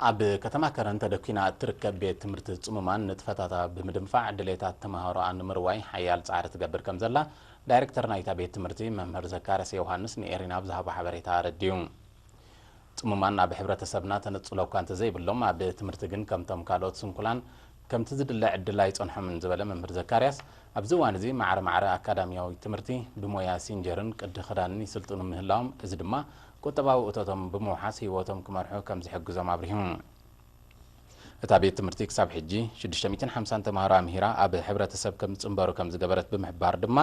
ኣብ ከተማ ከረን ተደኲና እትርከብ ቤት ትምህርቲ ጽሙማን ንጥፈታታ ብምድንፋዕ ድሌታት ተመሃሮኣ ንምርዋይ ሓያል ጻዕሪ ትገብር ከም ዘላ ዳይሬክተር ናይታ ቤት ትምህርቲ መምህር ዘካርያስ ዮሃንስ ንኤሪና ኣብ ዝሃቦ ሓበሬታ ኣረዲኡ። ጽሙማን ኣብ ሕብረተሰብና ተነጽሎ እኳ እንተዘይብሎም ኣብ ትምህርቲ ግን ከምቶም ካልኦት ስንኩላን ከምቲ ዝድለ ዕድል ኣይጸንሖምን ዝበለ መምህር ዘካርያስ ኣብዚ እዋን እዚ ማዕረ ማዕረ ኣካዳሚያዊ ትምህርቲ ብሞያ ሲንጀርን ቅዲ ክዳንን ይስልጥኑ ምህላዎም እዚ ድማ ቁጠባዊ እቶቶም ብምውሓስ ህይወቶም ክመርሑ ከም ዝሕግዞም ኣብሪሁ። እታ ቤት ትምህርቲ ክሳብ ሕጂ ሽዱሽተ ሚእትን ሓምሳን ተምሃሮ ኣምሂራ ኣብ ሕብረተሰብ ከም ዝጽንበሩ ከም ዝገበረት ብምሕባር ድማ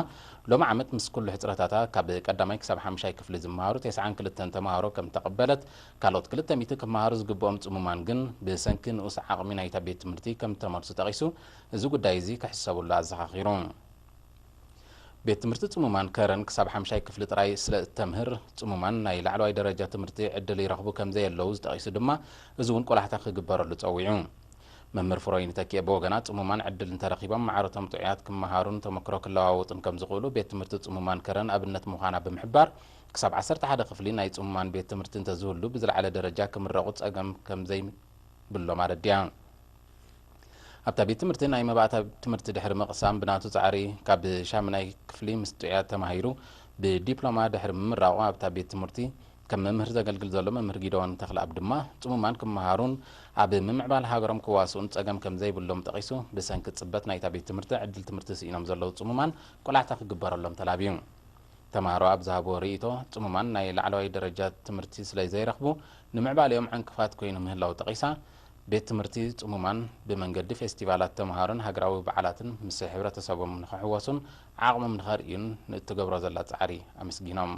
ሎሚ ዓመት ምስ ኩሉ ሕጽረታታ ካብ ቀዳማይ ክሳብ ሓምሻይ ክፍሊ ዝመሃሩ ተስዓን ክልተን ተምሃሮ ከም ተቐበለት ካልኦት ክልተ ሚእቲ ክመሃሩ ዝግብኦም ጽሙማን ግን ብሰንኪ ንኡስ ዓቕሚ ናይታ ቤት ትምህርቲ ከም ዝተመልሱ ጠቒሱ እዚ ጉዳይ እዚ ክሕሰብሉ ኣዘኻኺሩ። ቤት ትምህርቲ ጽሙማን ከረን ክሳብ ሓምሻይ ክፍሊ ጥራይ ስለ እተምህር ጽሙማን ናይ ላዕለዋይ ደረጃ ትምህርቲ ዕድል ይረኽቡ ከም ዘየለዉ ዝጠቒሱ ድማ እዚ እውን ቆላሕታ ክግበረሉ ጸዊዑ። መምህር ፍሮይ ንተኪኤ ብወገና ጽሙማን ዕድል እንተረኺቦም ማዕረቶም ጥዑያት ክመሃሩን ተመክሮ ክለዋወጡን ከም ዝኽእሉ ቤት ትምህርቲ ጽሙማን ከረን ኣብነት ምዃና ብምሕባር ክሳብ ዓሰርተ ሓደ ክፍሊ ናይ ጽሙማን ቤት ትምህርቲ እንተዝህሉ ብዝለዓለ ደረጃ ክምረቑ ጸገም ከም ዘይብሎም ኣረዲያ። ኣብታ ቤት ትምህርቲ ናይ መባእታ ትምህርቲ ድሕሪ ምቕሳም ብናቱ ጻዕሪ ካብ ሻምናይ ክፍሊ ምስ ጥዑያት ተማሂሩ ብዲፕሎማ ድሕሪ ምምራቑ ኣብታ ቤት ትምህርቲ ከም መምህር ዘገልግል ዘሎ መምህር ጊደዎን ተኽለኣብ ድማ ጽሙማን ክመሃሩን ኣብ ምምዕባል ሃገሮም ክዋስኡን ጸገም ከም ዘይብሎም ጠቒሱ ብሰንኪ ጽበት ናይታ ቤት ትምህርቲ ዕድል ትምህርቲ ስኢኖም ዘለዉ ጽሙማን ቆላሕታ ክግበረሎም ተላብዩ። ተምሃሮ ኣብ ዝሃብዎ ርእይቶ ጽሙማን ናይ ላዕለዋይ ደረጃ ትምህርቲ ስለ ዘይረኽቡ ንምዕባሌኦም ዕንቅፋት ኮይኑ ምህላው ጠቒሳ ቤት ትምህርቲ ጽሙማን ብመንገዲ ፌስቲቫላት ተምሃሮን ሃገራዊ በዓላትን ምስ ሕብረተሰቦም ንኽሕወሱን ዓቕሞም ንኸርእዩን ንእትገብሮ ዘላ ጻዕሪ ኣመስጊኖም።